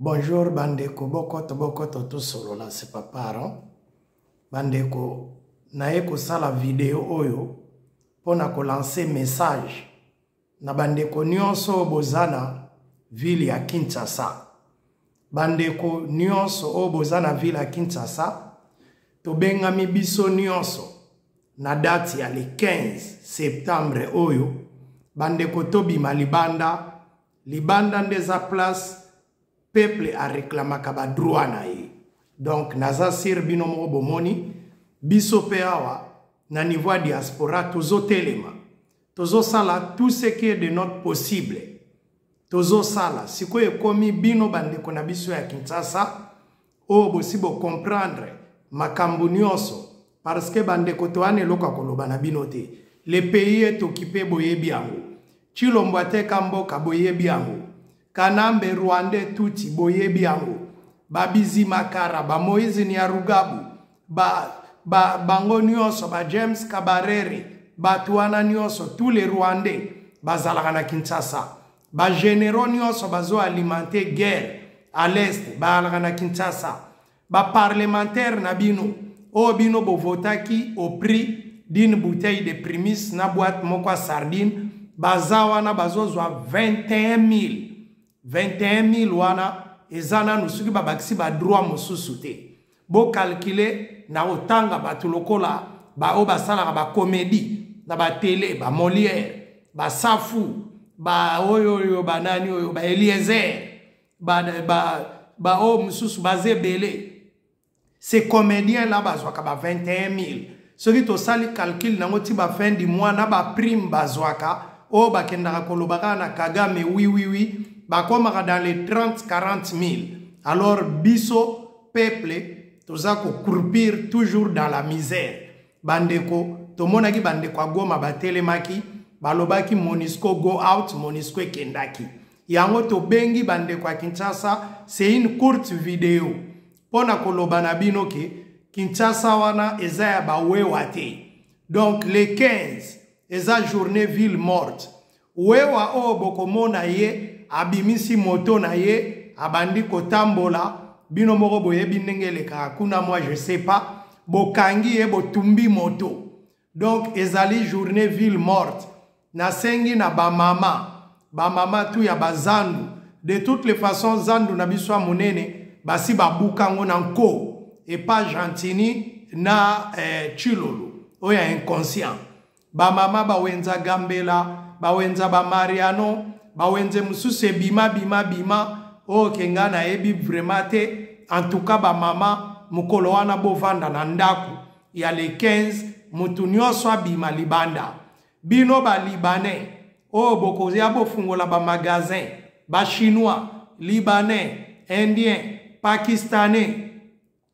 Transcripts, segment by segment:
Bonjour bandeko, bokoto bokoto tosolola, c'est papa Aaron. Bandeko, naye kosala video oyo mpo na kolancer message na bandeko nyonso oyo boza na ville ya Kinshasa. Bandeko nyonso oyo boza na ville ya Kinshasa, tobengami biso nyonso na date ya le 15 septembre oyo. Bandeko, tobima libanda. Libanda nde eza place peuple areklamaka badroit na ye. Donc naza sûr bino moko bomoni biso mpe awa na niveau ya diaspora tozotelema, tozosala tout ce qui est de notre possible, tozosala. Sikoyo ekomi bino bandeko na biso ya Kinshasa oyo bosi bocomprendre makambo nyonso, parce que bandeko, toyana eloko ya koloba na bino te. Le pays est occupé, boyebi yango. Tshilombo ateka mboka, boyebi yango. Kanambe rwandais tutsi, boyebi yango. Babizima Kara, bamoïse Nyarugabu, ba bango nyonso, ba James Kabarere, bato wana nyonso, tous les Rwandais bazalaka na Kinshasa. Bagénéraux nyonso bazoalimenter guerre à l'Est bazalaka na Kinshasa. Baparlementaire na bino oyo bino bovotaki au prix d'une bouteille de Primus na boîte moko ya sardine, baza wana bazozwa 21 000. 21 000 wana eza nanu soki babakisi badroit mosusu te. Bocalculer na kotanga bato lokola baoyo basalaka bacomédie na batele, bamolière, basafu, baoyo oyo banani oyo, baeliezer, baoyo ba, mosusu baza ebele. Ces comédiens là bazwaka ba 21 000. Soki tosali calcul nango ti ba fin du mois na baprime bazwaka oyo bakendaka koloba kaka na Kagame, oui, bakomaka dans les 30 40 000. Alors biso peuple toza kocroupir toujours dans la misère. Bandeko, tomonaki bandeko ya Goma batelemaki, balobaki "MONUSCO go out". MONUSCO ekendaki. Yango tobengi bandeko ya Kinshasa, c'est une courte vidéo mpo na koloba na bino ke Kinshasa wana eza ya bawewa te. Donc le 15 eza journée ville morte. Wewa oyo bokomona ye abimisi moto na ye, abandi kotambola, bino moko boyebi ndenge elekaka kuna, moi je sais pas. Bokangi ye, botumbi moto. Donc ezali journée ville morte. Nasengi na bamama, bamama tu ya bazandu, de toutes les façons zandu na biso ya monene basi babuka yango na nko epa Gentini na Chilolo oyo ya inconscient. Bamama bawenza Gambela, bawenza bamariano, bawenze mosusu ebima bima bima oyo ke ngai nayebi vraiment te. En tout cas bamama, mokolo wana bovanda na ndako ya le 15, motu nyonso abima libanda. Bino balibanais oyo bokoya bofungola bamagasin, bachinois, libanais, indien, pakistanais,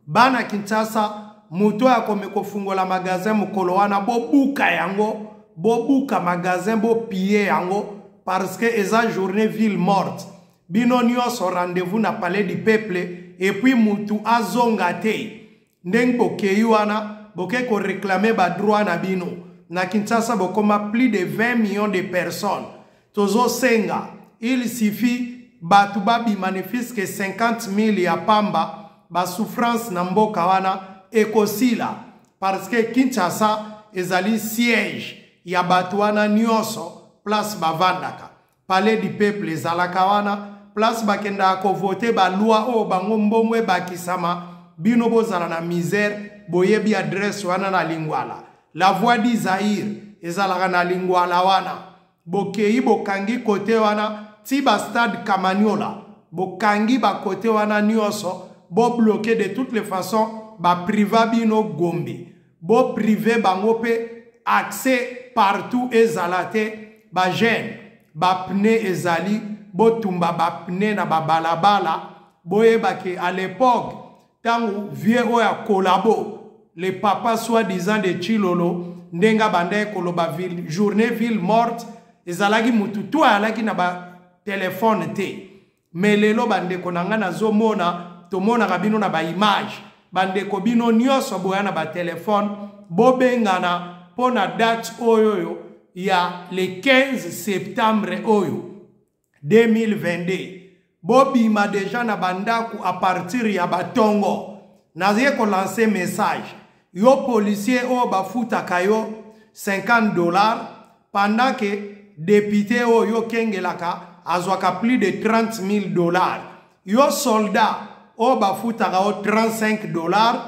bana Kinshasa, moto oyo akomi kofungola magasin mokolo wana, bobuka yango, bobuka magasin, bopiller yango, parce que eza journée ville morte. Bino nyonso rendez-vous na Palais du Peuple et puis mutu azonga te. Ndenge bokei wana, boke koréclamer badroit na bino. Na Kinshasa bokoma plus de 20 millions de personnes. Tozosenga, il suffit bato babima ne fût-ce que 50 000 ya pamba, basouffrance na mboka wana ekosila, parce que Kinshasa ezali siège ya bato wana nyonso. Place bavandaka, Palais du Peuple ezalaka wana, place bakendaka kovoter baloi oyo bango mbongo ebakisama, bino bozala na misère. Boyebi adresse wana na Lingwala, la Voix du Zaïre ezalaka na Lingwala wana. Bokei, bokangi kote wana ti bastade Kamaniola, bokangi bakote wana nyonso, bobloquer. De toutes les façons bapriver bino Gombe, bopriver bango mpe accès partout ezala te. Bajeune, bapneu ezali, botumba bapneu na babalabala. Boyebake à l'époque ntango vieux oyo akolabo, le papa soi-disant de Chilolo, ndenge abandaki koloba ville, journée ville morte, ezalaki mutu tu ayalaki na batelefone te. Mais lelo bandeko na ngai, nazomona, tomonaka bino na baimage. Bandeko, bino nyonso boya na batelefone, bobengana mpo na date oyo oyo ya le 15 septembre oyo 2022. Bobima deja na bandako a partir ya batongo. Naye kolancer message. Yo policier oyo bafutaka yo 50 $ pendant que député oyo okengelaka azwaka plus de 30 000 dollars. Yo soldat oyo bafutaka yo 35 $,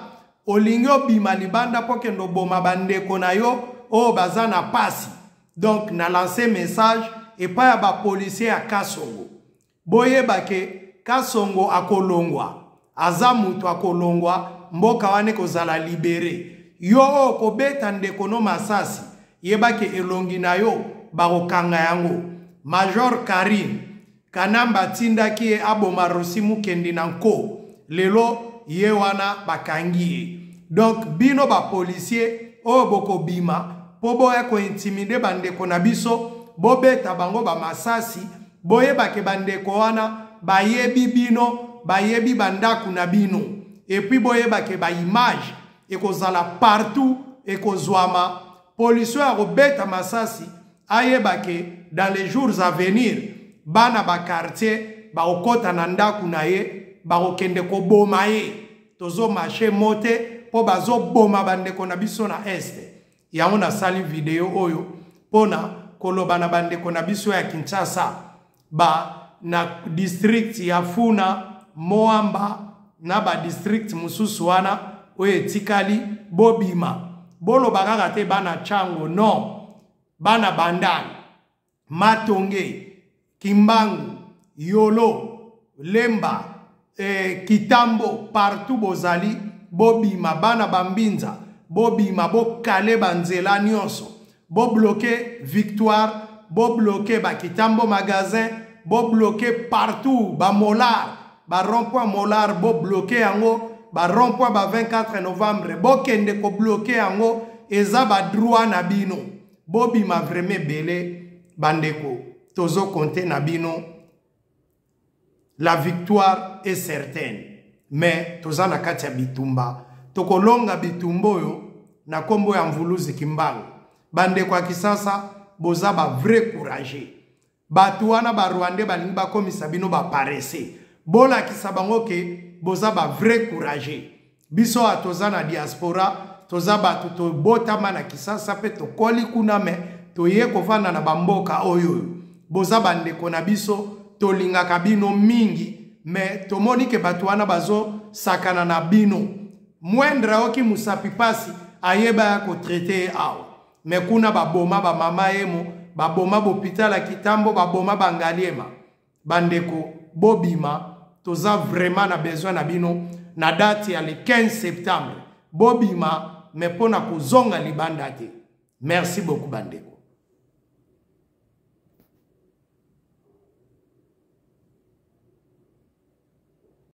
olingi obima libanda mpo kende oboma bandeko na yo oyo baza na pasi. Donc na lance message epai ya bapolicier ya Kasongo: boyeba ke Kasongo akolongwa, aza moto akolongwa, mboka wana ekozala libéré. Yo oyo kobeta ndeko no masasi, yeba ke elongi na yo bakokanga yango. Major Karine Kanamba atindaki ye aboma Rosi Mukendi na nko, lelo ye wana bakangi ye. Donc bino bapolicier oyo bokobima mpo boya kointimider bandeko na biso, bobeta bango bamasasi, boyebake bandeko wana bayebi bino, bayebi bandako na bino. Et puis boyebake baimage ekozala partout, ekozwama. Policier ya kobeta masasi, ayebake dans les jours à venir bana baquartier bakokɔta na ndako na ye, bakokende koboma ye. Tozomarcher mo te mpo bazoboma bandeko na biso na Est. Yango nasali video oyo mpona koloba na bandeko na biso ya Kinshasa, ba na district ya Funa, Mont Amba na badistrict mosusu wana oyo etikali. Bobima, boloba kaka te bana Tshangu, non, bana Bandal, Matonge, Kimbangu, Yolo, Lemba, Kitambo, partout bozali, bobima. Bana Bambinza, bobima, bokale banzela nyonso, bobloquer Victoire, bobloquer bakitambo magasin, bobloquer partout, bamolar, barond-point Molar, bobloquer yango, barond-point ba 24 novembre, bokende kobloquer yango, eza badroit na bino. Bobima vraiment ebele, bandeko, tozocompter na bino. La victoire est certaine, mais toza na kati ya bitumba. Tokolonga bitumba oyo na nkombo ya Mvuluzi Kimbangu. Bandeko ya Kisasa, boza bavrai courageux. Bato wana barwandais balingi bakomisa bino baparesseux, bolakisa bango ke boza bavrai courageux. Biso awa toza na diaspora, toza bato tobotama na Kisasa mpe tokoli kuna, mais toye kovanda na bamboka oyo. Oyo boza bandeko na biso, tolingaka bino mingi, mais tomoni ke bato wana bazosakana na bino. Moindre ayoki mosapi pasi, ayeba ya kotraiter ye awa, mais kuna baboma bamama yemo, baboma bopital ya Kitambo, baboma Bangaliema. Bandeko, bobima, toza vraiment na besoin na bino. Na date ya le 15 septembre, bobima, mais mpo na kozonga libanda te. Merci beaucoup, bandeko.